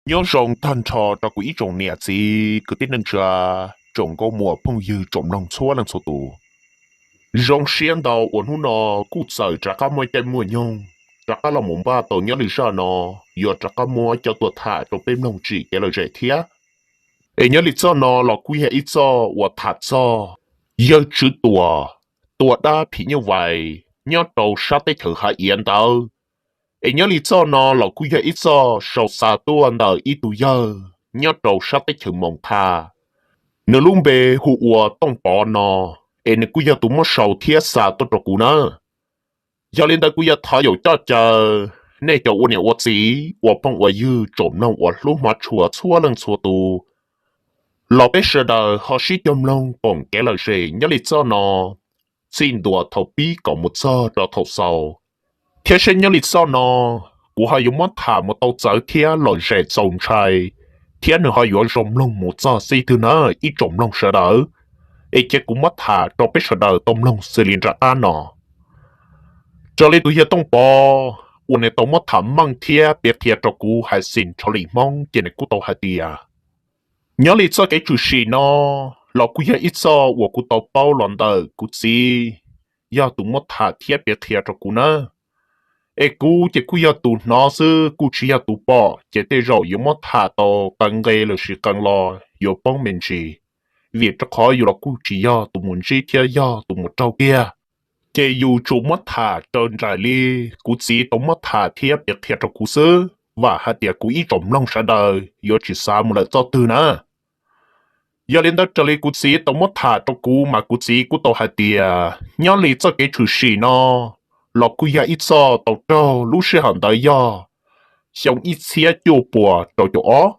Nyob zoo tag nrho rau kuv ib tsoom niam txiv kwv tij neej tsa, tsoom nkauj muam phooj ywg tsoom mloog txhua leej txhua tus. Zoo siab ntau uas hnub no kuj txawm rov qab muaj caij muaj nyoog rov qab los mus npaj tau nyob li zaj no, yuav rov qab muab coj tuaj tham rau peb mloog tsim kev lom zem thiab. Es nyob li txoj no los kuj yog ib txoj uas tham txog yawg Tswv Tuam tua dab phim nyuj vais nyob rau sab teb chaws Hav Iav ntawd. Es nyob li txoj no los kuj yog ib txoj sau xa tuaj ntawm ib tug yawg nyob rau sab teb chaws Moos Tha. Nws lub npe hu ua Tooj Pov no, es nws kuj yog tus muab sau thiab xa tuaj rau kuv na. Yog li ntawd kuv yuav thov yaum coj caw nej cov ua niam ua txiv ua phooj ua ywg tsoom mloog uas hlub hmov tshua txhua leej txhua tus los peb sawv daws ho sib cog mloog koom kev lom zem nyob li txoj no txij ntua thaum pib kom mus txog rau thaum xaus. Thiab seb nyob li txoj no kuv ho yuav muab tham mus tau txawv thiab lom zem txaus ntshai, thiab nws ho yuav zoo mloog mus txog txij twg na ib tsoom mloog sawv daws. Es cia kuv muab tham rau peb sawv daws tau mloog xws li nram qab no. Raws li tus yawg Tooj Pov uas nws tau muab tham meej thiab piav qhia rau kuv hais xwm nrho li Hmoob ces nws kuj tau hais tias, nyob li txoj kev tshwm sim no los kuj yog ib txoj uas kuv tau paub los ntawm kuv txiv, yog tus muab tham thiab piav qhia rau kuv na. Es kuv ces kuj yog tus hnov xwb kuj tsis yog tus pom, ces tej zaum yuav muab tham tau qee nqe lossis qee lo yuav poob me ntsis, vim rau qhov yus los kuj tsis yog tus mus ntsib thiab yog tus mus raug kiag. Ces yus tsuas muab tham raws nraim li kuv txiv tau muab tham thiab piav qhia rau kuv xwb, vam hais tias kuv ib tsoom mloog sawv daws yuav tsis xav mus lawm txoj twg na. Yog li ntawd raws li kuv txiv tau muab tham rau kuv mas kuv txiv kuj tau hais tias nyob li txoj kev tshwm sim no los kuj yog ib txoj tau raug lub sij hawm ntawd yog xyoo ib txhiab cuaj puas rau caum ob.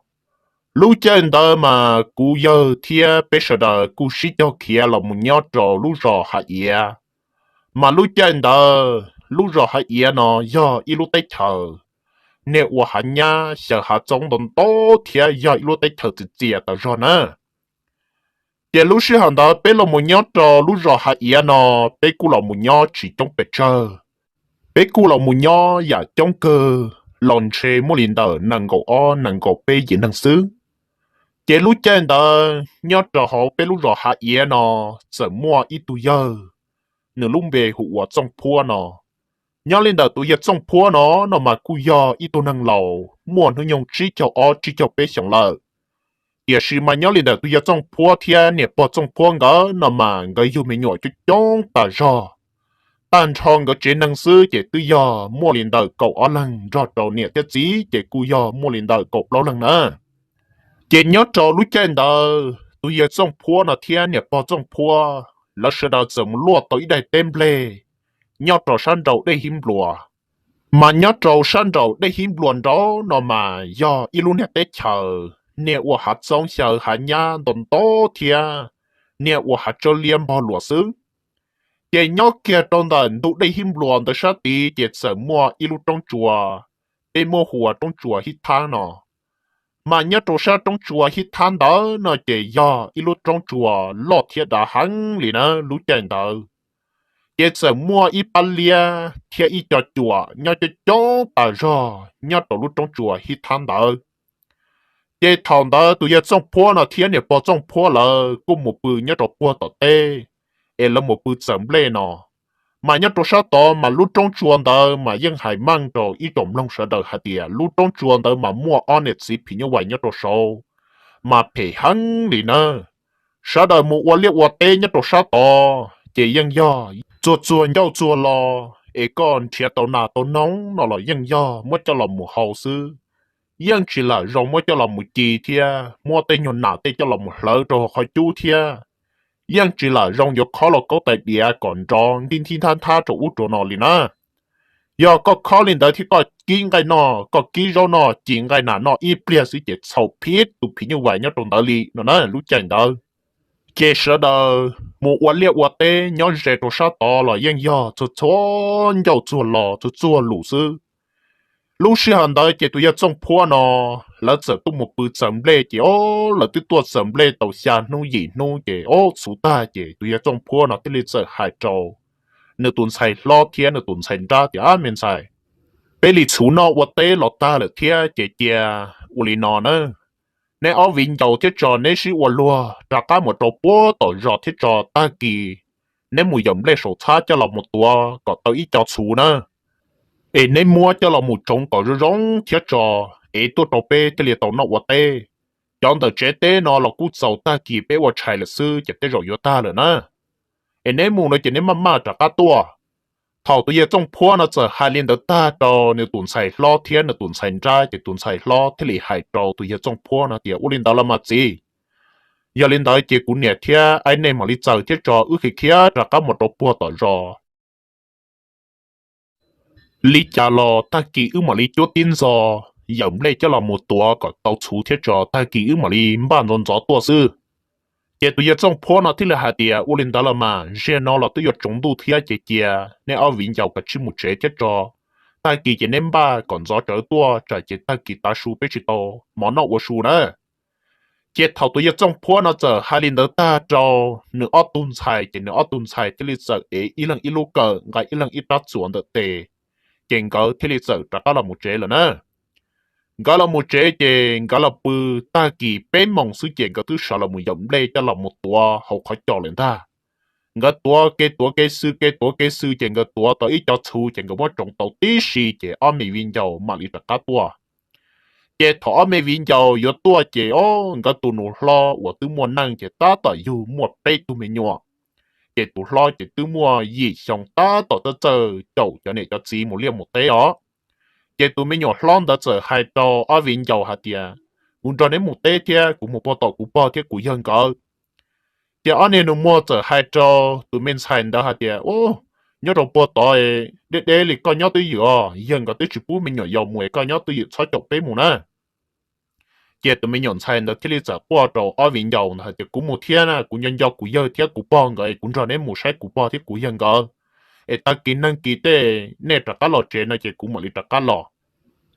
Lub caij ntawd mas kuv yawg thiab peb sawv daws kuj sib cog khiav los mus nyob rau lub zos Hav Iav. Mas lub caij ntawd lub zos Hav Iav no yog ib lub teb chaws niaj ua hav nyab xyaw hav txoob ntau ntau thiab yog ib lub teb chaws txias txias tas zog na. Ces lub sij hawm ntawd peb los mus nyob rau lub zos Hav Iav no, peb kuj los mus nyob tsis coob pes tsawg. Peb kuj los mus nyob yam coob kawg, los ntshe muaj li ntawm nees nkaum ob nees nkaum peb yim neeg xwb. Ces lub caij ntawd nyob rau hauv peb lub zos Hav Iav no txawm muaj ib tug yawg, nws lub npe hu ua Txooj Phuab no. Nyob li ntawm tus yawg Txooj Phuab no, no mas kuj yog ib tug neeg laus muaj hnub nyoog tsib caug ob tsib caug peb xyoos lawm. Tiam sis mas nyob li ntawm tus yawg Txooj Phuab thiab niam pog Txooj Phuab nkawd no mas nkawd yug me nyuam coob coob tas zog. Tag nrho nkawd tsev neeg xwb ces twb yog muaj li ntawm kaum ob leeg, nrog rau niam thiab txiv ces kuj yog muaj li ntawm kaum plaub leeg na. Ces nyob rau lub caij ntawd tus yawg Txooj Phuab no thiab niam pog Txooj Phuab lawv sawv daws txawm mus luaj tau ib daim teb nplej nyob rau sab nraum dej Hib Npluas. Mas nyob rau sab nraum dej Hib Npluas nraud no mas yog ib lub niag teb chaws niaj ua hav txoob xyaw hav nyab ntau ntau thiab niaj ua hav tsawb liab npog luas xwb. Ces nyob kiag rau ntawm ntug dej Hib Npluas ntawd sab tid ces txawm muaj ib lub roob tsua, peb muab hu ua roob tsua Hib Thab no. Mas nyob rau sab roob tsua Hib Thab ntawd no ces yog ib lub roob tsua loj thiab dav heev li na lub caij ntawd. Ces txawm muaj ib pab liab thiab ib co cuam nyob coob coob tas zog nyob rau lub roob tsua Hib Thab ntawd. Ces thaum ntawd tus yawg Txooj Phuab no thiab niam pog Txooj Phuab lawv kuj mus pw nyob rau puag tom teb, es lawv mus pw txawm nplej no. Mas nyob rau sab tod mas lub roob tsua ntawd mas yeej hais meej rau ib tsoom mloog sawv daws hais tias lub roob tsua ntawd mas muaj ob niam txiv phim nyuj vais nyob rau saud, mas phem heev li na. Sawv daws mus ua liaj ua teb nyob rau sab tod ces yeej yog txuag txuag ncauj txuag lo, es koj nrhiav tau nas tau noog no los yeej yog muab coj los mus hau xwb. Yeej tsis lam zoo muab coj los mus ci thiab muab tej nyuag nas tej coj los mus hlawv rau qhov cub thiab. Yeej tsis lam zoo yuav khob lauj kaub tais diav kom nrov nthib nthib nthab nthab rau ub rau no li na. Yog koj khob li ntawd thiab koj kib nqaij noj, koj kib zaub noj, ci nqaij nas noj ib pliag xwb ces txhaum phiv tus phim nyuj vais nyob rau ntawd li no na lub caij ntawd. Ces sawv daws mus ua liaj ua teb nyob ze rau sab tod los yeej yog txuag txuag ncauj txuag lo txuag txuag lus xwb. Lub sij hawm ntawd ces tus yawg Txooj Phuab no lawv txawm tuaj mus pw txawm nplej ces o, lawv twb tuaj txawm nplej tau xya hnub yim hnub ces o txhuv tag ces tus yawg Txooj Phuab no thiaj li txawm hais rau nws tus ntxhais hlob thiab nws tus ntxhais nrab tias, ab me ntxhais, peb li txhuv noj ua teb los tag lawm thiab ces cia ua li no na, neb ob viv ncaus thiab tso neb sib ua luag rov qab mus rau puag tom zos thiab tso, tag kis neb mus yawm nplej saum txhab coj los mus tuav kom tau ib co txhuv na, es neb muab coj los mus tsoov kom zoo zoo thiab tso, es tuaj rau peb thiaj li tau noj ua teb. Cov ntawm tsev teb no los kuj txaus, tag kis peb ua tshais lawm xwb ces tej zaum yuav tag lawm na. Es neb mus no ces neb maj maj rov qab tuaj. Thaum tus yawg Txooj Phuab no txawm hais li ntawd tag rau nws tus ntxhais hlob thiab nws tus ntxhais nrab ces tus ntxhais hlob thiaj li hais rau tus yawg Txooj Phuab no tias, ua li ntawd los mas txiv, yog li ntawd ces kuv niam thiab aib nej mam li txaws thiab tso wb khiav khiav rov qab mus rau puag tom zos. Li cas los tag kis wb mam li cuab tib ntxo yawm nplej coj los mus tuav kom tau txhuv thiab tso, tag kis wb mam li npaj ntxov ntxov tuaj xwb. Ces tus yawg Txooj Phuab no thiaj li hais tias, ua li ntawd los mas zaum no los twb yuav tsaus ntuj thiab ces cia neb ob viv ncaus kav tsij mus tsev thiab tso, tag kis ces neb npaj kom ntxov tsawv tuaj tsam ces tag kis tav su peb tsis tau mov noj ua su na. Ces thaum tus yawg Txooj Phuab no txawm hais li ntawd tag rau nws ob tug ntxhais ces nws ob tug ntxhais thiaj li txawm ev ib leeg ib lub kawm, nqa ib leeg ib rab txuas ntawm tes, ces nkawd thiaj li txawm rov qab los mus tsev lawm na. Nkawd los mus tsev ces nkawd los pw, tag kis peb moos xwb ces nkawd twb sawv los mus yawm nplej coj los mus tuav hauv qhov cos lawm ntag. Nkawd tuav kev tuav kev xwb, kev tuav kev xwb ces nkawd tuav tau ib co txhuv ces nkawd muab tsoov tau tib si ces ob me viv ncaus mam li rov qab tuaj. Ces thaum ob me viv ncaus yuav tuaj ces o, nkawd tus nus hlob uas twb muaj neej ces tab tom yug muaj peb tug me nyuam. Ces tus hlob ces twb muaj yim xyoo tab tom txawj txawj caum cov niam cov txiv mus liaj mus teb os. Ces tus me nyuam hlob ntawd txawm hais rau ob viv ncaus hais tias, kuv nrog neb mus teb thiab, kuv mus puag tom kuv pog thiab kuv yawg nkawd. Ces ob niag nus muag txawm hais rau tus me ntxhais ntawd hais tias, u, nyob rau puag tod deb deb li koj nyob twj ywm os, yawg nkawd twb tsis pub me nyuam yaus mus es koj nyob twj ywm txhob caum peb mus na. Ces tus me nyuam ntxhais ntawd thiaj li txawm quaj rau ob viv ncaus ntawd hais tias, kuv mus thiab na, kuv nco nco kuv yawg thiab kuv pog nkawd es kuv nrog neb mus saib kuv pog thiab kuv yawg nkawd, es tag kis neeg kis tej nej rov qab los tsev no ces kuv mam li rov qab los.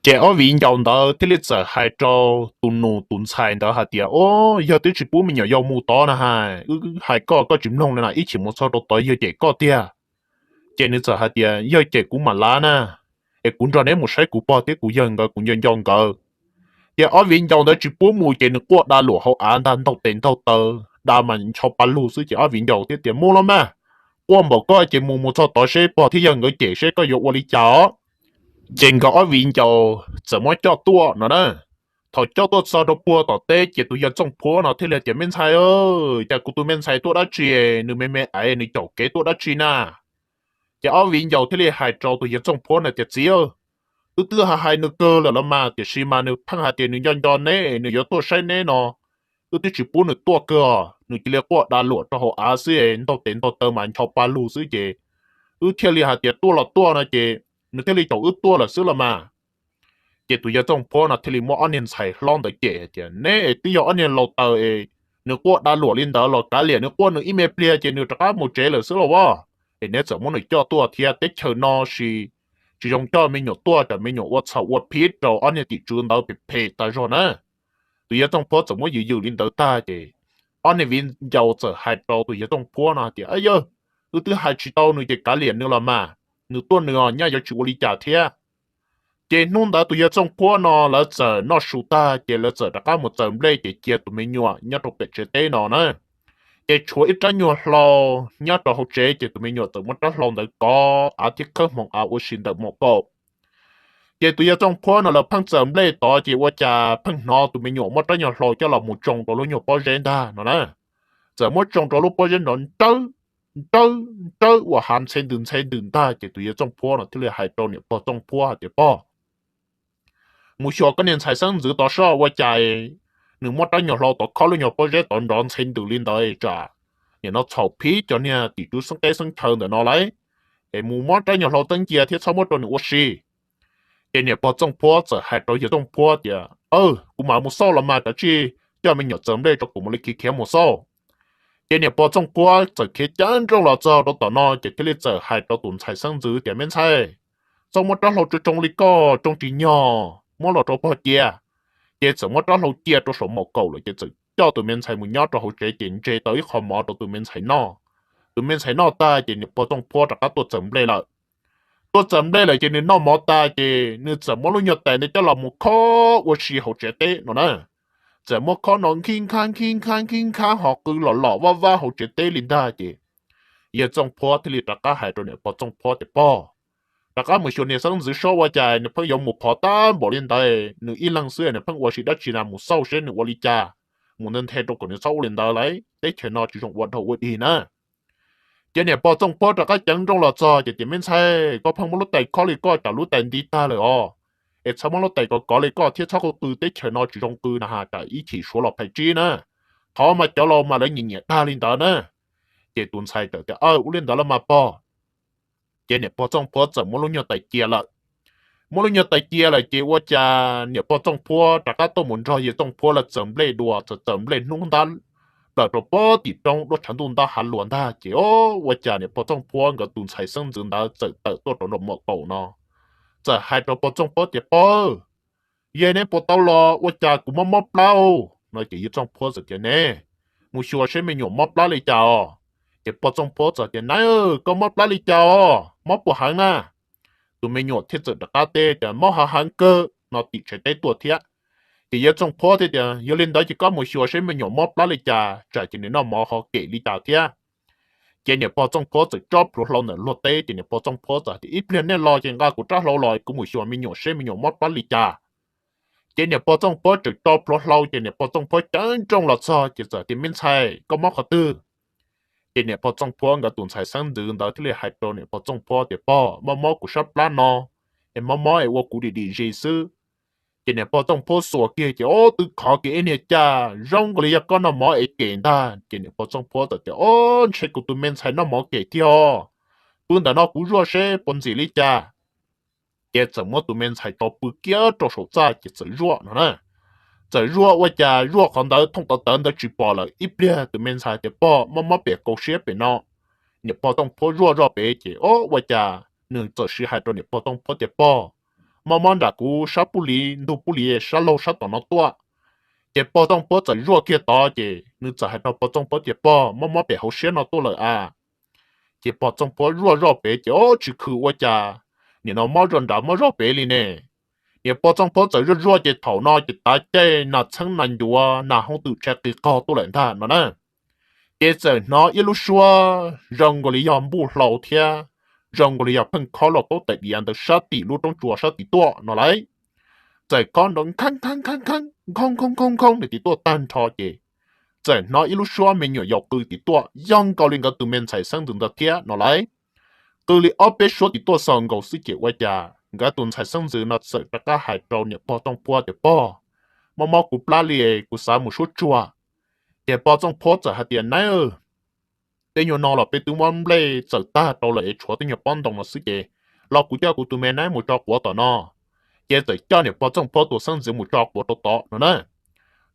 Ces ob viv ncaus ntawd thiaj li txawm hais rau tus nus tus ntxhais ntawd hais tias, o, yawg twb tsis pub me nyuam yaus mus tod na has, wb hais koj koj tsis mloog li na, ib chim mus txog rau tod yawg cem koj tiag. Ces nws txawm hais tias, yawg cem kuv mam lav na, es kuv nrog neb mus saib kuv pog thiab kuv yawg nkawd, kuv nco nco nkawd. Ces ob viv ncaus ntawd tsis pub mus ces nws quaj da luam hauv av ntag, ntaug tes ntaug taw, da mas ncho pa lug xwb ces ob viv ncaus thiaj tias, mus los mas, quaj npaum koj ces mus, mus txog tod seb pog thiab yawg nkawd cem seb koj yuav ua li cas os. Ces nkawd ob viv ncaus txawm muab coj tuaj no na. Thaum coj tuaj txog rau puag tom teb ces tus yawg Txooj Phuab no thiaj li tias, me ntxhais, cas kuv tus me ntxhais tuaj dab tsi, nws me me aiv nws caum kev tuaj dab tsi na? Ces ob viv ncaus thiaj li hais rau tus yawg Txooj Phuab no tias, txiv, wb twb hais hais nws kawg lawm los mas, tiam sis mas nws pheej hais tias nws nco nco neb, nws yuav tuaj saib neb no, wb twb tsis pub nws tuaj kawg, nws cia li quaj da luam rau hauv av xwb, ntaug tes ntaug taw mas ncho pa lug xwb ces wb thiaj li hais tias tuaj los tuaj no ces nws thiaj li caum wb tuaj lawm xwb los mas. Ces tus yawg Txooj Phuab no thiaj li muab ob niag ntxhais hlob ntawd cem hais tias, neb es twb yog ob niag laus taws es, nws quaj da luam li ntawd los kav liam, nws quaj nws ib me pliag ces nws rov qab mus tsev lawm xwb los as. Es neb txawm muab nws coj tuaj thiab, teb chaws no tsis zoo coj me nyuam tuaj, tsam me nyuam ua txhaum ua phiv rau ob niag tim tswv ntawd phem phem tas zog na. Tus yawg Txooj Phuab txawm muab yws yws li ntawd tag ces ob niag viv ncaus txawm hais rau tus yawg Txooj Phuab no hais tias, yawg, wb twb hais tsis tau nws ces kav liam nws los mas, nws tuaj nws os, nyaj yuav tsis ua li cas thiab. Ces hnub ntawd tus yawg Txooj Phuab no lawv txawm noj su tag ces lawv txawm rov qab mus txaws nplej ces cia tus me nyuam nyob rau pem tsev teb no na. Ces tshuav ib rab nyuag hlau nyob rau hauv tsev ces tus me nyuam txawm muab rab hlau ntawd kov av thiab khawb hmoov av ua si ntawm maum kaum. Ces tus yawg Txooj Phuab no lawv pheej txaws nplej tod ces ua cas pheej hnov tus me nyuam muab rab nyuag hlau coj los mus tsoo rau lub nyuag pob zeb ntag no na. Txawm muab tsoo rau lub pob zeb nrov nrawb nrawb nrawb ua hav ntxhe ntws ntxhe ntws ntag ces tus yawg Txooj Phuab no thiaj li hais rau niam pog Txooj Phuab hais tias, pog, mus xyuas koj niag ntxhais xeeb ntxwv tod soj ua cas nws muab rab nyuag hlau tod khob lub nyuag pob zeb tod nrov ntxhe ntws li ntawd tsam nim no txhaum phiv cov niag tim tswv xeeb teb xeeb chaw ntawm no lauj. Es mus muab rab nyuag hlau txeeb cia thiab txhob muab rau nws ua si. Ces niam pog Txooj Phuab txawm hais rau yawg Txooj Phuab tias, aw, kuv mam mus xauj los mas, kav tsij coj me nyuam txaws nplej rau kuv mam li khiav khiav mus xauj. Ces niam pog Txooj Phuab txawm khiav ceev nrooj los txog rau tom no ces thiaj li txawm hais rau tus ntxhais xeeb ntxwv tias, me ntxhais, txhob muab rab hlau tsoo tsoo li koj, tsoo tsis nyog, muab los rau pog cia. Ces txawm muab rab hlau cia rau saum maum kaum lawm ces txawm coj tus me ntxhais mus nyob rau hauv tsev ces ntse tau ib qho mov rau tus me ntxhais noj. Tus me ntxhais noj tag ces niam pog Txooj Phuab rov qab tuaj txaws nplej lawm. Tuaj txawm nplej lawm ces nws noj mov tas ces nws txawm muab lub nyuag tais ntawd coj los mus khob ua si hauv tsev teb no na. Txawm muab khob no nkig nkab nkig nkab nkig nkab ho qw los los vaj vab hauv tsev teb li ntag ces yawg Txooj Phuab thiaj li rov qab hais rau niam pog Txooj Phuab tias, Pog, rov qab mus xyuas niag xeeb ntxwv saib ua cas nws pheej yuav mus phov tag npaum li ntawd, nws ib leeg xwb nws pheej ua si dab tsi na, mus xauj seb nws ua li cas, mus nthe nthe rau kom nws txhob ua li ntawd lauj, teb chaws no tsis zoo ua dhau ua dig na. Ces niam pog Txooj Phuab rov qab ceev nrooj los txog ces tias, Me ntxhais, koj pheej muab lub tais khob li koj tsam lub tais nti tag lawm os, es txhob muab lub tais kov kov li koj thiab txhob qw qw, teb chaws no tsis zoo qw na, tsam ib chim Suav los phais tsib na. Qhov mas cov laus mas lawv nyiam nyiam tag li ntawd na. Ces tus ntxhais txawm tias, Aw, ua li ntawd los mas pog. Ces niam pog Txooj Phuab txawm muab lub nyuag tais cia lawm. Muab lub nyuag tais cia lawm ces ua cas niam pog Txooj Phuab rov qab tuaj mus nrog yawg Txooj Phuab lawv txawm nplej dua, txawm txawm nplej hnub ntab plaws rau pem tim roob duab tshav ntuj ntab hav luas ntag ces, o, ua cas niam pog Txooj Phuab nkawd tus ntxhais xeeb ntxwv ntawd txawm tawm tuaj rau nraum mom taum no, txawm hais rau pog Txooj Phuab tias, Pog, yog neb puas tau los, ua cas kuv mob mob plab no. Ces yawg Txooj Phuab txawm tias, Ne, mus xyuas seb me nyuam mob plab li cas os. Ces pog Txooj Phuab txawm tias, Nab, koj mob plab li cas os, mob puas heev na? Tus me nyuam thiaj txawm rov qab teb tias, Mob heev heev kawg no, tim tsev teb tuaj thiab. Ces yawg Txooj Phuab thiaj tias, Yog li ntawd ces koj mus xyuas seb me nyuam mob plab li cas, tsam ces nws noj mov ho kem li cas thiab. Ces niam pog Txooj Phuab txawm tso plhuav hlau ntawm luag teb ces niam pog Txooj Phuab txawm tias, Ib pliag nej los ces nqa kuv rab hlau los kuv mus xyuas me nyuam seb me nyuam mob plab li cas. Ces niam pog Txooj Phuab txawm tso plhuav hlau ces niam pog Txooj Phuab ceev nrooj los txog ces txawm tias, Me ntxhais, koj mob qhov twg? Ces niam pog Txooj Phuab nkawd tus ntxhais xeeb ntxwv ntawd thiaj li hais rau niam pog Txooj Phuab tias, Pog, mob mob kuv sab plab no, es mob mob es ua kuv dim dim zis xwb. Ces niam pog Txooj Phuab xuas kiag ces, O, twb khov kiag ib niag caj zoo nkaus li yog koj noj mov es kem ntag. Ces niam pog Txooj Phuab txawm tias, O, ntshe kuv tus me ntxhais noj mov kem tiag os. Pw ntawm no kuv zuaj seb puas ntxim li cas. Ces txawm muab tus me ntxhais tso pw kiag rau saum txaj ces txawm zuaj no na. Txawm zuaj ua cas zuaj qhov ntawd thooj tawv tawv ntawd tsis pom lawm, ib pliag tus me ntxhais tias, Pog, mob mob pem kaum siab pem no. Niam pog Txooj Phuab zuaj zoj pem ces, O, ua cas nws txawm siv hais rau niam pog Txooj Phuab tias, Pog, mob mob nram kuv sab pub li ntug pub li sab laug sab tom no tuaj. Ces pog Txooj Phuab txawm zuaj kiag tod ces nws txawm hais rau pog Txooj Phuab tias, Pog, mob mob pem hauv siab no tuaj lawm a. Ces pog Txooj Phuab zuaj zoj pem ces, O, tsis khwm ua cas nim no mob zoj nrad mob zoj pem li ne. Niam pog Txooj Phuab txawm zuaj zuaj ces thaum no ces tav caij nas txheeb nas ncuav nas hooj twm tshav qis qaug tuaj lawm ntag no na. Ces txawm hnov ib lub suab zoo nkaus li yog npuj hlau thiab zoo nkaus li yog pheej khob lauj kaub tais diav ntawd sab tim lub roob tsua sab tim tuaj no lauj. Txawm khob nrov nkheeb nkheeb nkheeb nkheeb nkhooj nkhooj nkhooj nkhooj nws tim tuaj tag nrho ces txawm hnov ib lub suab me nyuam yaus qw tim tuaj yog nkaus li nkawd tus me ntxhais xeeb ntxwv ntawd thiab no lauj. Qw li ob peb suab tim tuaj xaus nkaus xwb ces ua cas nkawd tus ntxhais xeeb ntxwv no txawm rov qab hais rau niam pog Txooj Phuab tias, Pog, mob mob kuv plab li, kuv xav mus suab tsuag. Ces pog Txooj Phuab txawm hais tias, Nab, tej nyuag no los peb twb muab nplej txawm tag rau lawm es tshuav tej nyuag pob ntoo no xwb ces los kuv coj kuv tus me nab mus tso quav tom no. Ces txawm coj niam pog Txooj Phuab tus xeeb ntxwv mus tso quav rau tod no na.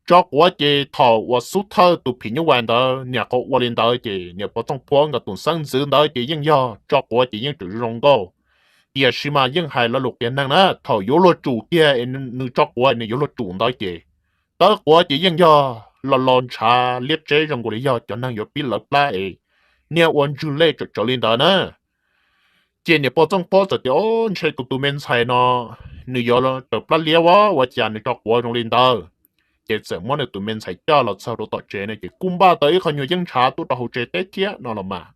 Tso quav ces thaum uas xub thawj tus phim nyuj vais ntawd niam qhuav ua li ntawd ces niam pog Txooj Phuab nkawd tus xeeb ntxwv ntawd ces yeej yog tso quav ces yeej tseem zoo nkauj. Tiam sis mas yeej hais lo lus qias neeg na, thaum yuav luag tsum kiag es nws tso quav nws yuav luag tsum ntawd ces tawb quav ces yeej yog lo lo ntshav liab tseb zoo nkaus li yog cov neeg yuav pib lawv plab es niaj ua ntswg lej tsawm tsawv li ntawd na. Ces niam pog Txooj Phuab txawm tias, O, ntshe kuv tus me ntxhais no nws yuav raws plab liab ua, ua cas nws tso quav zoo li ntawd. Ces txawm muab nws tus me ntxhais coj los txog rau tom tsev no ces kuj npaj tau ib qho nyuag yeeb ntshav tuaj rau hauv tsev teb thiab no los mas.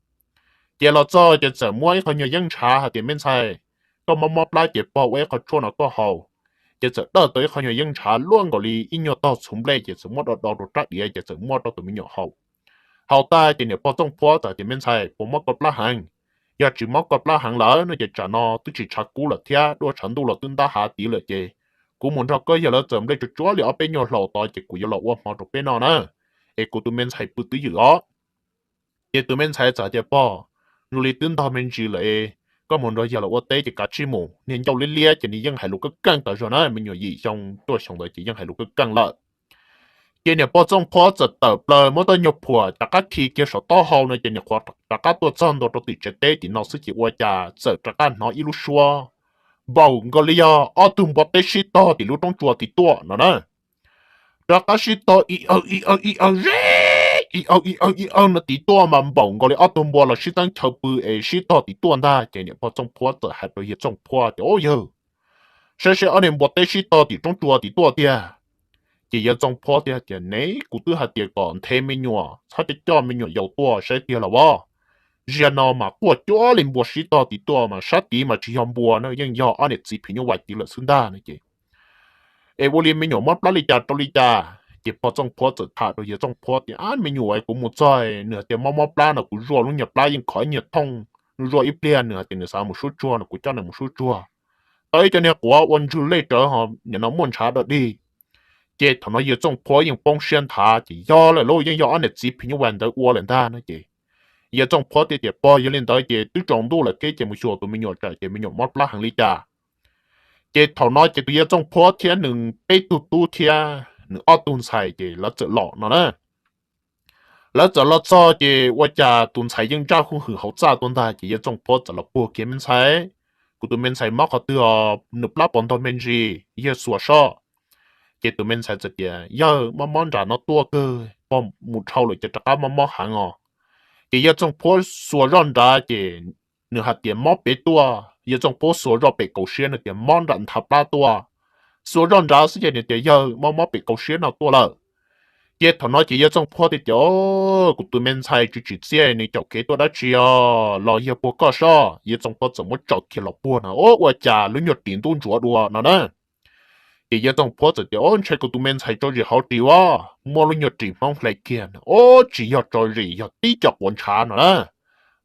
Ces los txog ces txawm muab ib qho nyuag yeeb ntshav hais tias, Me ntxhais, koj mob mob plab ces pog ua ib qho tshuaj no koj haus. Ces txawm dawj tau ib qho nyuag yeeb ntshav luaj nkaus li ib nyuag tog txhuv nplej ces txawm muab do do rau rab diav ces txawm muab rau tus me nyuam haus. Haus tag ces niam pog Txooj Phuab txawm tias, Me ntxhais, puas mob koj plab heev? Yog tsis mob koj plab heev lawm no ces tsam no twb tsis tshav kub lawm thiab duab tshav ntuj los twb ntab hav tid lawm ces kuv mus nrog koj yawg lawv txawm nplej tsuag tsuag li ob peb nyuag hlau tod ces kuv yuav los ua hmo rau peb noj na, es kuv tus me ntxhais pw twj ywm os. Ces tus me ntxhais txawm tias, Pog, zoo li twb ntog me ntsis lawm es koj mus nrog yawg lawv ua teb ces kav tsij mus, niag ncauj liab liab ces nws yeej hais lus keej keej tas zog na, me nyuam yim xyoo cuaj xyoo ntawd ces yeej hais lus keej keej lawm. Ces niam pog Txooj Phuab txawm tawm plaws muab tau nyuag phuam rov qab khi kiag saum taub hau no ces nws qhuav rov qab tuaj txog ntua rau tim tsev teb tim no xwb ces ua cas txawm rov qab hnov ib lub suab npaum nkaus li yog ob tug npua teb sib tog tim lub roob tsua tid tuaj no na. Rov qab sib tog i aw i aw i aw zeb ib awg ib awg ib awg no tim tuaj mas npaum nkaus li ob tug npua los sib txeeb chaw pw es sib tog tim tuaj ntag. Ces niam pog Txooj Phuab txawm hais rau yawg Txooj Phuab tias, Ub yawg, saib seb ob niag npua teb sib tog tim roob tsua tim tuaj tiag. Ces yawg Txooj Phuab thiaj tias, Ne, kuv twb hais tias kom nthe me nyuam txhob coj coj me nyuam yaus tuaj saib tiag los as. Zaum no mas quaj cuab li npua sib tog tim tuaj mas sab tid mas tsis yog npua na, yeej yog ob niam txiv phim nyuj vais tid lawm xwb ntag no ces es ua li me nyuam mob plab li cas rau li cas. Ces pog Txooj Phuab txawm tham rau yawg Txooj Phuab tias, Ab, me nyuam, kuv mus txog nws hais tias mob mob plab no, kuv zuaj lub nyuag plab yeej khov ib nyuag thooj, zuaj ib pliag nws hais tias nws xav mus sub tsuag no kuv coj nws mus sub tsuag. Tau ib co niag quav ua ntswg lej rawv ho nim no muaj ntshav dog dig. Ces thaum no yawg Txooj Phuab yeej poob siab nthav ces yog lawm lauj, yeej yog ob niam txiv phim nyuj vais ntawd ua lawm ntag no ces yawg Txooj Phuab thiaj tias, Pog, yog li ntawd ces twb tsaus ntuj lawm thiab ces mus xyuas tus me nyuam tsam ces me nyuam mob plab heev li cas. Ces thaum no ces tus yawg Txooj Phuab thiab nws peb tug tub thiab nws ob tug ntxhais ces lawv txawm los no na. Lawv txawm los txog ces ua cas tus ntxhais yeej ntsaj hwj hwm hauv txaj tuaj ntag ces yawg Txooj Phuab txawm los puag kiag, Me ntxhais, kuv tus me ntxhais mob qhov twg os, nws plab pos ntog me ntsis, yawg xuas soj. Ces tus me ntxhais txawm tias, Yawg, mob mob nram no tuaj kawg, pog, mus dhau lawm ces rov qab mob mob heev os. Ces yawg Txooj Phuab xuas zoj nrad ces nws hais tias mob pem tuaj, yawg Txooj Phuab xuas zoj pem kaum siab no tias mob nram nthav plab tuaj. Xuas zoj nrad xwb ces nws tias, Yawg, mob mob pem kaum siab no tuaj lawm. Ces thaum no ces yawg Txooj Phuab thiaj tias, Kuv tus me ntxhais tsis tsim txiaj, nws caum kev tuaj dab tsi os, los yawg puag koj soj. Yawg Txooj Phuab txawm muab tsaws kiag los puag no, ua cas lub nyuag ris ntub ntsuav dua no na. Ces yawg Txooj Phuab txawm tias, Ob, ntshe kuv tus me ntxhais tso zis hauv ris ua, muab lub nyuag ris hmoob hle kiag, ob, tsis yog tso zis, yog tib co quav ntshav no na.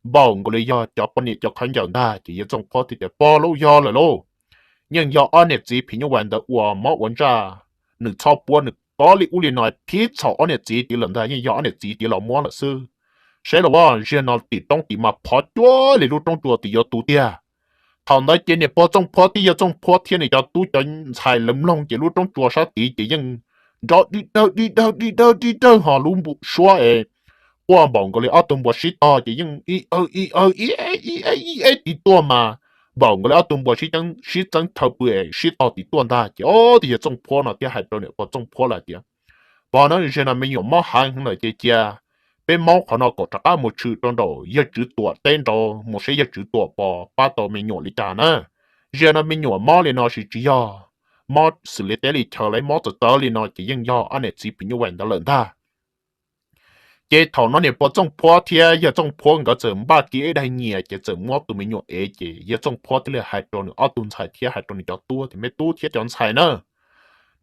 Npaum nkaus li yog cov poj niam cov khaub ncaws ntag. Ces yawg Txooj Phuab thiaj tias, Pog, lub yog lawm lauj, yeej yog ob niam txiv phim nyuj vais ntawd ua mob ua ntsaj, nws txhob puab nws kov li ub li no, phiv txhaum ob niam txiv tid lawm ntag, yeej yog ob niam txiv tid los muab lawm xwb. Saib los as, zaum no tim roob tid mas phov cuag li lub roob tsua tim yuav tu tiag. Thaum ntawd ces niam pog Txooj Phuab thiab yawg Txooj Phuab thiab nws cov tub cov ntxhais lawv mloog ces lub roob tsua sab tid ces yeej nrov dig dawg dig dawg dig dawg dig dawg ho lub npum suab es quaj npaum nkaus li ob tug npua sib tog ces yeej ib awg ib awg ib eb ib eb ib eb tid tuaj mas npaum nkaus li ob tug npua sib txeeb chaw pw es sib tog tim tuaj ntag. Ces ob tug yawg Txooj Phuab no thiaj hais rau niam pog Txooj Phuab lawm tias, Pog na, zaum no me nyuam mob heev lawm ces cia peb muab qhov no kom rov qab mus tshwm rau nraum yawg Tswv Tuam teb nraud mus seb yawg Tswv Tuam puas pab tau me nyuam li cas na. Zaum no me nyuam mob li no tsis tsis yog mob xws li teb li chaw, lawv mob txawv txawv li no ces yeej yog ob niam txiv phim nyuj vais ntawd lawm ntag. Ces thaum no niam pog Txooj Phuab thiab yawg Txooj Phuab nkawd txawm npaj kiag ib daim nyias ces txawm muab tus me nyuam ev. Ces yawg Txooj Phuab thiaj li hais rau nws ob tug ntxhais thiab hais rau nws cov tub tias, Me tub thiab cov ntxhais na,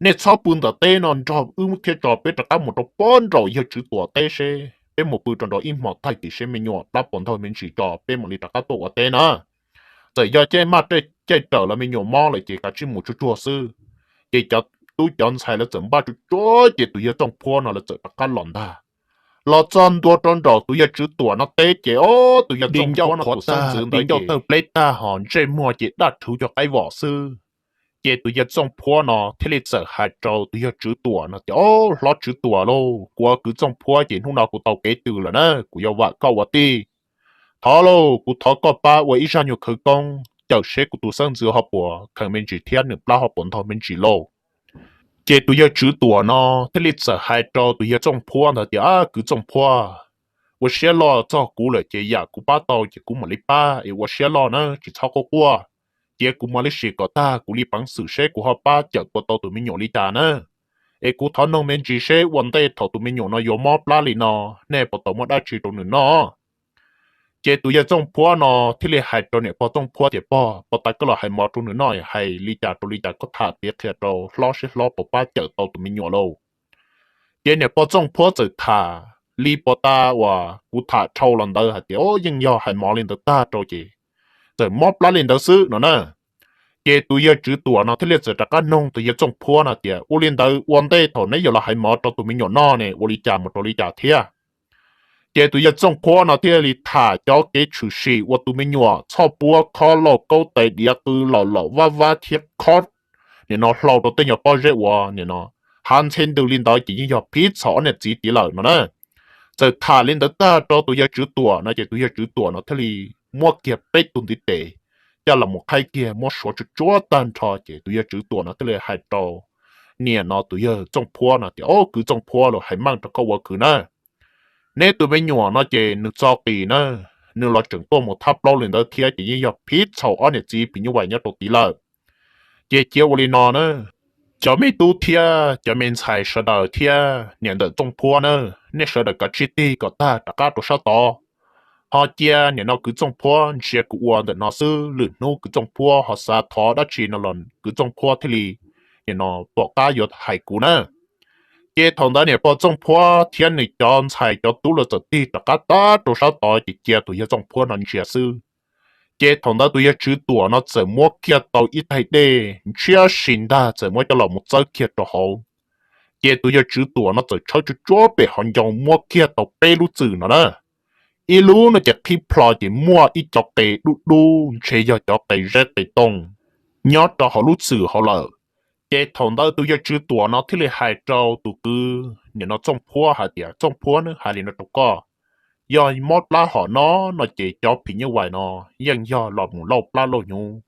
nej txhob pw ntawm teb no, nrog wb thiab tso peb rov qab mus rau pob nraum yawg Tswv Tuam teb seb, peb mus pw rau nraud ib hmos tag kis seb me nyuam plab puas ntog me ntsis tso peb mam li rov qab tuaj ua teb na. Txawm yog caij maj caij rawm los me nyuam mob lawm ces kav tsij mus tsuag tsuag xwb. Ces cov tub cov ntxhais lawv txawm npaj tsuag tsuag ces tus yawg Txooj Phuab no lawv txawm rov qab los ntag. Los txog ntua rau nraum tus yawg Tswv Tuam no teb ces ob tus yawg Txooj Phuab no tus xeeb ntxwv ntawd ncauj tawg pleb tag ho ntsej muag ces daj rhuv cov qaib vom xwb. Ces tus yawg Txooj Phuab no thiaj li txawm hais rau tus yawg Tswv Tuam no tias, Ob, hlob Tswv Tuam lauj, kuv ua kwv Txooj Phuab ces hnub no kuv tau kev tw lawm na, kuv yuav vam koj ua tij. Thov lauj, kuv thov koj pab ua ib zaj nyuag khawv koob cawm seb kuv tus xeeb ntxwv ho puas kheev me ntsis thiab nws plab ho puas ntog me ntsis lauj. Ces tus yawg Tswv Tuam no thiaj li txawm hais rau tus yawg Txooj Phuab ntawd tias, Kwv Txooj Phuab, ua siab loj txog kuv lawm ces yam kuv pab tau ces kuv mam li pab es ua siab loj na, tsis txhob quaj quaj. Cia kuv mam li sim kom tag kuv li peev xwm seb kuv ho pab cawm puas tau tus me nyuam li cas na. Es kuv thov noog me ntsis seb ua ntej thaum tus me nyuam no yuav mob plab li no, nej puas tau muab dab tsi rau nws noj? Ces tus yawg Txooj Phuab no thiaj li hais rau niam pog Txooj Phuab tias, Pog, puag ta koj los hais mov rau nws noj, hais li cas rau li cas koj tham piav qhia rau hlob seb hlob puas pab cawm tau tus me nyuam lauj. Ces niam pog Txooj Phuab txawm tham li puag ta uas kuv tham dhau los ntawd hais tias, Ob, yeej yog hais mov li ntawd tag rau ces txawm mob plab li ntawd xwb no na. Ces tus yawg Tswv Tuam no thiaj li txawm rov qab noog tus yawg Txooj Phuab no tias, Ua li ntawd ua ntej thaum neb yuav los hais mov rau tus me nyuam noj ne ua li cas mus rau li cas thiab? Ces tus yawg Txooj Phuab no thiaj li tham cov kev tshwm sim uas tus me nyuam txhoj puab khob lauj kaub tais diav qw laum laum vab vab thiab khob nim no hlau rau tej nyuag pob zeb uas nim no hav ntxhe ntws li ntawd ces yeej yog phiv txhaum ob niam txiv tid lawm no na. Txawm tham li ntawd tag rau tus yawg Tswv Tuam no ces tus yawg Tswv Tuam no thiaj li muab kiag peb tug ntiv tes coj los mus qhaib kiag muab suav tsuag tsuag tag nrho ces tus yawg Tswv Tuam no thiaj li hais rau nim no tus yawg Txooj Phuab no tias, Ob, kwv Txooj Phuab, los hais meej rau koj ua kwv na. Neb tus me nyuam no ces nws txo qis na, nws los tseem tuaj mus thab plaub li ntawd thiab ces yeej yog phiv txhaum ob niam txiv phim nyuj vais nyob rau tid lawm. Ces cia ua li no na, cov me tub thiab cov me ntxhais sawv daws thiab niam ntawm Txooj Phuab na, nej sawv daws kav tsij tig kom tag rov qab rau sab tod. Ho cia nim no kwv Txooj Phuab ntsia kuv ua ntawm no xwb, lwm hnub kwv Txooj Phuab ho xav thov dab tsi no los kwv Txooj Phuab thiaj li nim no pom qab yuav hais kuv na. Ces thaum ntawd niam pog Txooj Phuab thiab nws cov ntxhais cov tub lawv txawm tig rov qab tag rau sab tod ces cia tus yawg Txooj Phuab no ntsia xwb. Ces thaum ntawd tus yawg Tswv Tuam no txawm muab kiag tau ib taig dej ntshiab si ntag, txawm muab coj los mus txawb kiag rau hauv. Ces tus yawg Tswv Tuam no txawm tshawb tsuag tsuag pem hauv ncoo muab kiag tau peb lub txwm no na. Ib lub no ces qhib plho ces muaj ib co qe dub dub ntshe yog cov qe zeb qe tooj nyob rau hauv lub txwm hauv lawm. Ces thaum ntawd tus yawg Tswv Tuam no thiaj li hais rau tus kwv nim no Txooj Phuab hais tias, Txooj Phuab, neb hais li no rau koj, yog mob plab hom no no ces cov phim nyuj vais no yeej yog los mus lauj plab lauj hnyuv,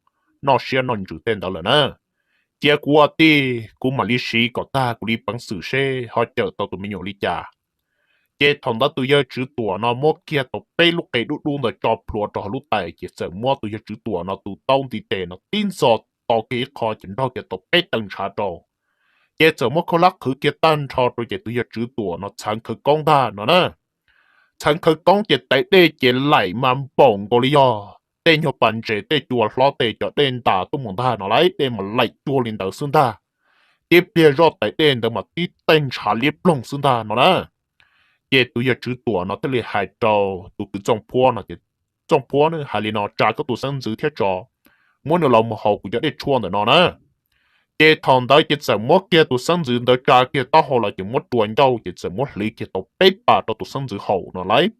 noj siab noj ntsws tej ntawd lawm na. Cia kuv ua tij, kuv mam li siv kom tag kuv li peev xwm seb ho cawm tau tus me nyuam li cas. Ces thaum ntawd tus yawg Tswv Tuam no muab kiag tau peb lub qe dub dub ntawd tso plhuav rau hauv lub tais ces txawm muab tus yawg Tswv Tuam no tus taub ntiv tes no tib ntxo to kiag ib qho ces nrog kiag tau peb taw ntshav rau. Ces txawm muab khaub hlab qhwv kiag tag nrho rau ces tus yawg Tswv Tuam no txhawv khawv koob ntag no na. Txhawv khawv koob ces tais dej ces laim mas npaum nkaus li yog tej nyuag pas ntses tej cua hlob tej cov dej ntas tuaj mus ntag no lauj, dej mas laim cua li ntawd xwb ntag. Tib pliag zoj tais dej ntawd mas tib taw ntshav liab ploog xwb ntag no na. Ces tus yawg Tswv Tuam no thiaj li hais rau tus kwv Txooj Phuab no tias, Txooj Phuab, hais li no, tsa koj tus xeeb ntxwv thiab tso, muab nws los mus haus kuv cov dej tshuaj ntawm no na. Ces thaum ntawd ces txawm muab kiag tus xeeb ntxwv ntawd tsa kiag taub hau los ces muab rua ncauj ces txawm muab hliv kiag tau peb pas rau tus xeeb ntxwv haus no lauj.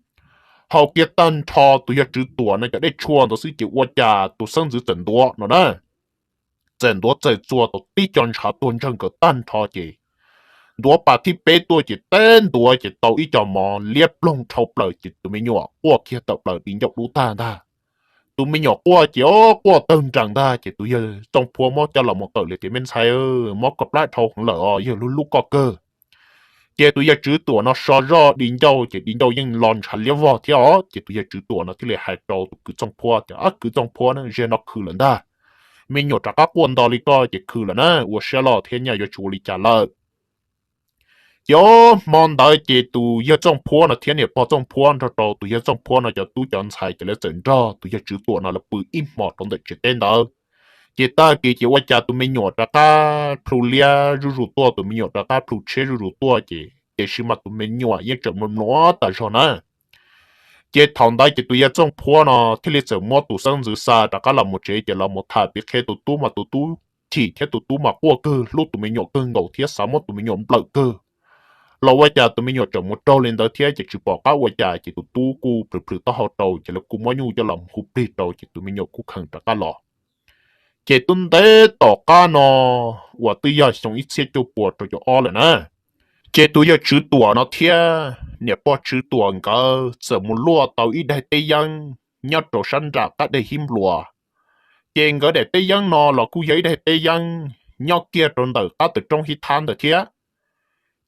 Haus kiag tag nrho tus yawg Tswv Tuam no cov dej tshuaj ntawd xwb ces ua cas tus xeeb ntxwv txawm ntuav no na. Txawm ntuav txawm txua tau tib co ntshav tuag ntsawg nkawd tag nrho ces ntuav pas thib peb tuaj ces teb ntuav ces tau ib co mov liab ploog dhau plaws ces tus me nyuam quaj kiag tawm plaws di ncauj dub tag ntag. Tus me nyuam quaj ces o quaj tawg nrees ntag ces tus yawg Txooj Phuab muab coj los mus kawm li tias, me ntxhais, mob koj plab dhau heev lawm os, yawg hlub hlub koj kawg. Ces tus yawg Tswv Tuam no so zoj di ncauj ces di ncauj yeej lo ntshav liab vog thiab os. Ces tus yawg Tswv Tuam no thiaj li hais rau tus kwv Txooj Phuab tias, kwv Txooj Phuab, ntshe no khwv lawm ntag. Me nyuam rov qab quaj nto li koj ces khwv lawm na, ua siab loj thiab nyaj yuav tsis ua li cas lawm. Ces o hmo ntawd ces tus yawg Txooj Phuab no thiab niam pog Txooj Phuab nrog rau tus yawg Txooj Phuab no cov tub cov ntxhais ces lawv txawm nrog tus yawg Tswv Tuam no lawv pw ib hmos rau ntawm tsev teb ntawd. Ces tag kis ces ua cas tus me nyuam rov qab plhu liab zuj zus tuaj, tus me nyuam rov qab plhu tshiab zuj zus tuaj ces tiam sis mas tus me nyuam yeej tseem mluav mluav tas zog na. Ces thaum ntawd ces tus yawg Txooj Phuab no thiaj li txawm muab tus xeeb ntxwv xa rov qab los mus tsev ces los mus tham piv qhia tus tub mas tus tub chim thiab tus tub mas quaj kawg hlub tus me nyuam kawg nkaus thiab xav muab tus me nyuam nplawm kawg. Los ua cas tus me nyuam tseem mus raug li ntawd thiab ces tsis pom qab ua cas ces tus tub kuj plhws plhws taub hau rau ces lawv kuj muab nyuj coj los hu plig rau ces tus me nyuam kuj kheev rov qab los. Ces twb ntev tom qab no uas twb yog xyoo ib txhiab cuaj puas rau caum ob lawm na, ces tus yawg Tswv Tuam no thiab niam pog Tswv Tuam nkawd txawm mus luaj tau ib daim teb yeeb nyob rau sab nram qab deg Hib Npluas. Ces nkawd daim teb yeeb no los kuj yog ib daim teb yeeb nyob kiag rau ntawm qab tawm roob Hib Thab ntawd thiab.